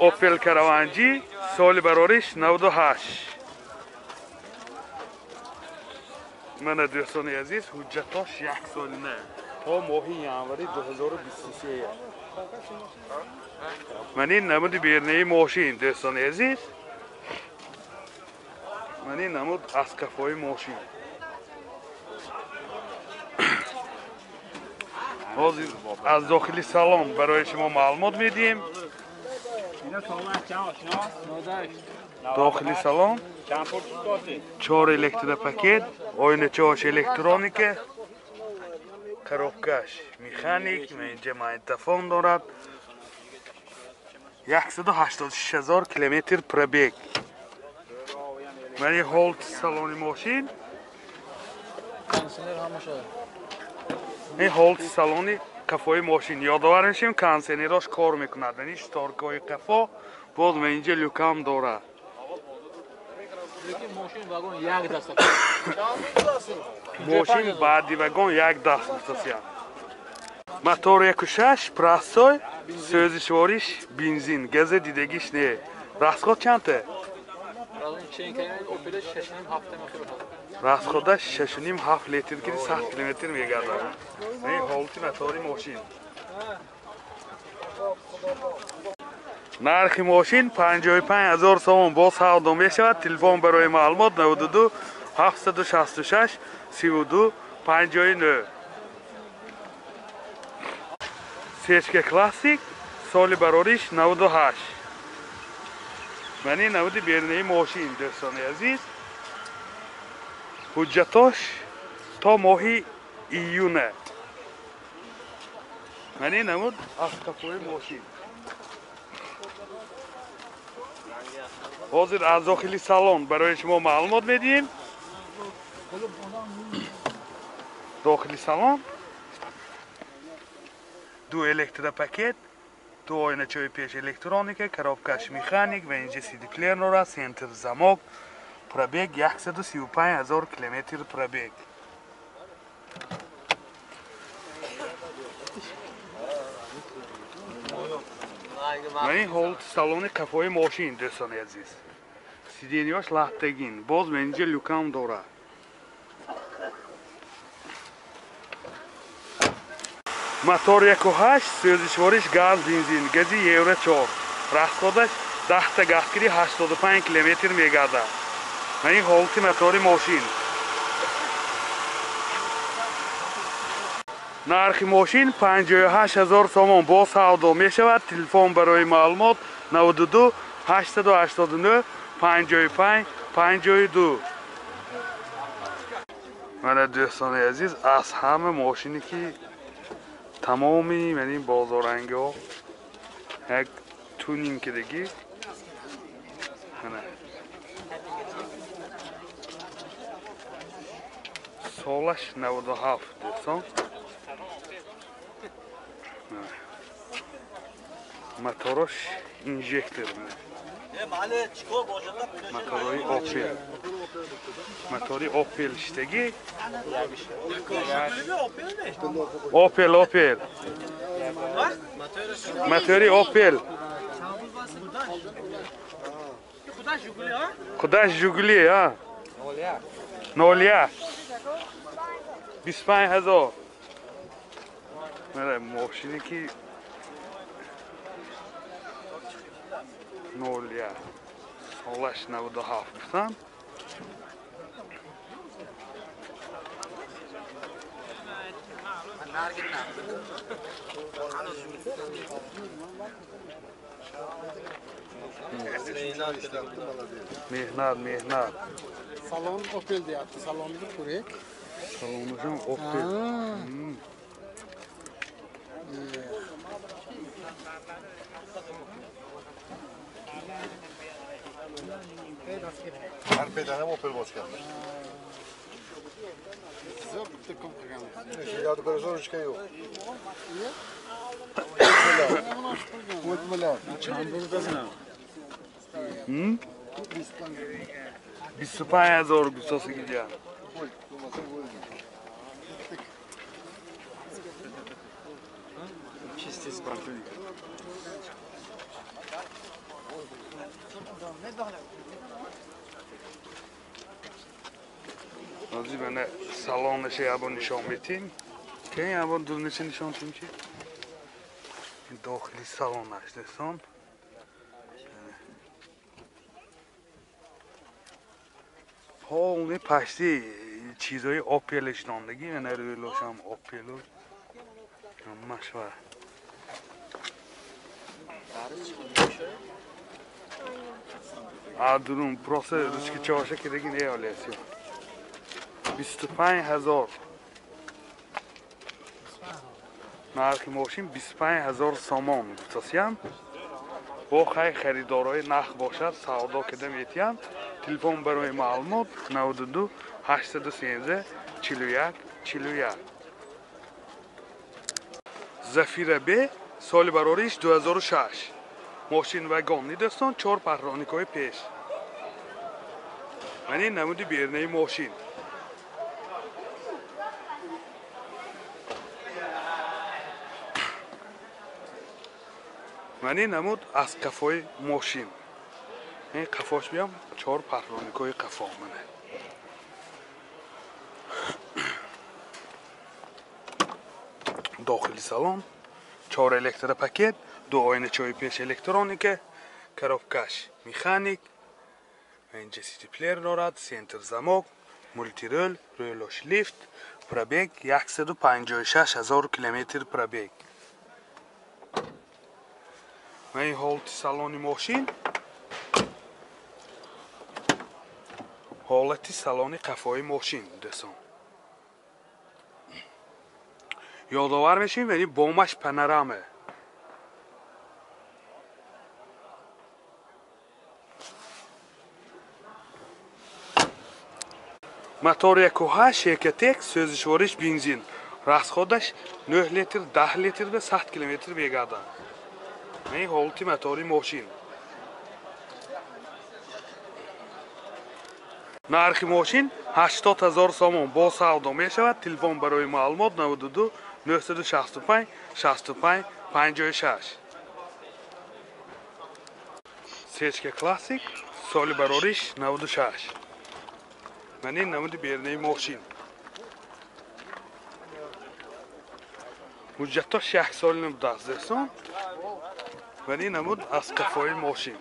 Opel Караванҷи соли барориш 98. Мана дӯстони азиз, ҳуҷҷатош як сол не, то моҳи январи 2023. Ман ин намуди бернаи мошин, дӯстони азиз. Ман ин намуд аз кафои мошин. Ҳозир аз дохили салон барои шумо маълумот медиҳем. Дохили салон 4 электропакет, оиначаош электроника, коробкаш механик, инҷа магнитофон дорад. 186 000 километр пробег. Мани ҳолати салони мошин. Ин ҳолати салони кафои мошин. Ёдовар мешавем, кондиционерош кор мекунад. Яъне шторкаҳои кафо боз инҷа люкам дорад. Мошин баъди вагон як даст гуфтасиям. Мотор 1.6 простой, сӯзишвориш бензин, газа дидагиш не. Расход чандта? Расходаш 6,5-7 литр ки 100 километр мегардад. Ин ҳолати мотори мошин. Нархи мошин 55 000 сомон боз савдо мешавад. Телефон барои маълумот 92 766 32 59. Сечка классик соли барориш 98. Ман ин намуди бернаи мошин, дӯстони азиз. Ҳуҷҷатош то моҳи июна. Ман ин намуд аз кафои мошин. Ҳозир аз дохили салон барои шумо маълумот медиҳем. Дохили салон ду электропакет, ду оиначаи пеш электроника, коробкаш механик ва инҷа сидиплеер дорад, центр замок, пробег 135 000 километр пробег. Ман ин ҳолати салони кафои мошин, дӯстони азиз. Сиденияш латтагин, боз инҷа люкам дорад. Мотор 1.8, сӯзишвориш газ, бензин, гази Евро 4. Расходаш 10 та газгири 85 километр мегардад. Ман ин ҳолати мотори мошин. Нархи мошин 58 000 сомон боз савдо мешавад. Телефон барои маълумот 92 889 55 52. Мана дӯстони азиз, аз ҳама мошине ки тамоми ман ин бозорангиҳо як тюнинг кардагӣ. Мана солаш 97 дӯстон. Моторош инжектор. Моторои Opel. Мотори Opel иштагӣ. Opel, Opel. Мотори Opel. Худаш Жигули, а? 01. 25 000. Мошине ки 01 солаш 97 гуфтам. Меҳнат, меҳнат. Салон Opel deyapti. Salonni ko'raylik. Saloni ham Opel. Har pedanam Opel bosganlar. Zo'r bitta kom qilganmiz. Eshiklarda bir zo'richka yo'q. O'tmalar. 25 000 гуфтоси гиҷа. Чистый спортивник. Ҳозир мана салонаша ябо нишон метим. Кен ябо дурниша нишон тим ки дохили салонаш дӯстон. Полный пашти чизои Opel шидондагӣ, мана рӯйлошам Opel ҳамаш ва дурун просто ручки чоша кидаги не олеси. 25 000 нархи мошин, 25 000 сомон гуфтасиям. Бо хай харидорои нах бошад, савдо кида метиҳанд. Телефон барои маълумот 92 813 41 41. Зафира Б, соли барориш 2006. Мошин вагонни дӯстон, 4 парроникҳои пеш. Ман ин намуди бернаи мошин. Ман ин намуд аз қафои мошин. Ин қафош биям 4 парроникҳои қафо мана. Дохили салон 4 электропакет, 2 оиначаҳои пеш электроника, коробкаш механик, инҷа сити-плеер дорад, центр замок, мултирол, рӯйлош лифт, пробег 156 000 километр пробег. Ва ин ҳолати салони мошин, ҳолати салони қафои мошин дӯстон. Ёдовар мешавем, яъне бомаш панорама. Мотор 1.8 Экотек, сӯзишвориш бензин. Расходаш 9 литр, 10 литр ва 100 километр мегардад. Ин ҳолати мотори мошин. Нархи мошин 80 000 сомон бо савдо мешавад. Телефон барои маълумот 92 965 65 56. Сечка Классик, соли барориш 96. Ман ин намуди бернаи мошин. Ҳуҷҷатҳош як соли набудааст дӯстон. Ман ин намуд аз қафои мошин.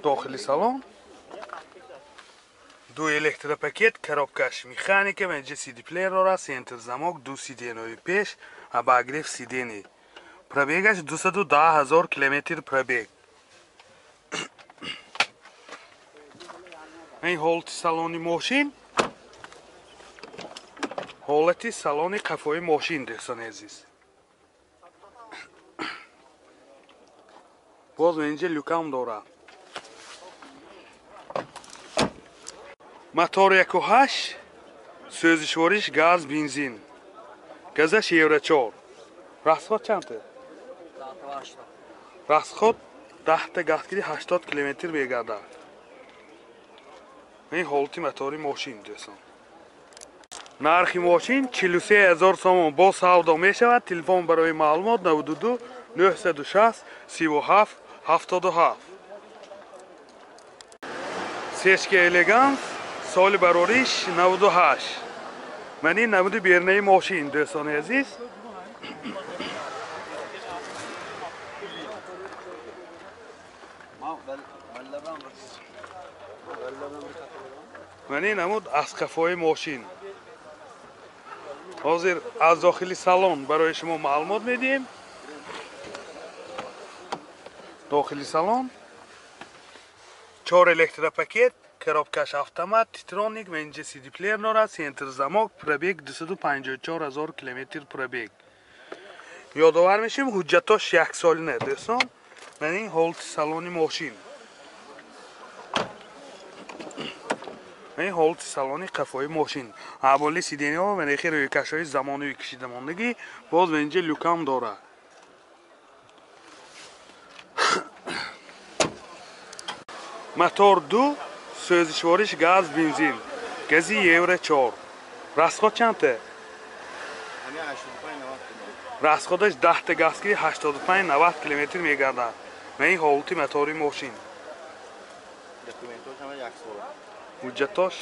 Дохили салон 2 электропакет, коробкаш механика, ва инҷа CD-плеер дорад, центр замок, 2 сиденьои пеш, обогрев сидений. Пробегаш 210 000 километр пробег. Ин ҳолати салони мошин, ҳолати салони қафои мошин дӯстони азиз. Боз инҷа люкам дорад. Мотор 1.8, сӯзишвориш газ, бензин. Газаш Евро 4. Расход чанд? Расход 10 та газгири 80 километр мегардад. Ин ҳолати мотори мошин дӯстон. Нархи мошин 43 000 сомон бо савдо мешавад. Телефон барои маълумот 92 960 37 77. Сечка Элеганс, соли барориш 98. Ман ин намуди бернаи мошин дӯстони азиз. Ман ин намуд аз қафои мошин. Ҳозир аз дохили салон барои шумо маълумот медиҳем. Дохили салон 4 электропакет, коробкаш автомат, титроник ва инҷа CD-плеер дорад, центр замок, пробег 254 000 километр пробег. Ёдовар мешавем, ҳуҷҷатҳош як солина дӯстон. Ман ин ҳолати салони мошин. Ин ҳолати салони қафои мошин. Аболи сиденьяҳо ва нехи рӯйкашҳои замонавӣ кашидамондагӣ, боз ва инҷа люкам дорад. Мотор 2, сӯзишвориш газ, бензин. Гази Евро 4. Расход чанд? Расходаш 10 та газгири 85-90 километр мегардад. Ман ин ҳолати мотори мошин. Документош ҳама як сола. Ҳуҷҷатош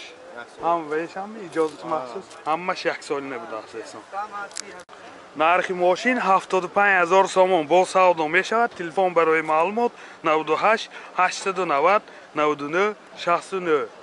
ҳам вешам иҷозати махсус ҳамаш як солина будааст эсон. Нархи мошин 75 000 сомон бо савдо мешавад. Телефон барои маълумот 98 890 99 69.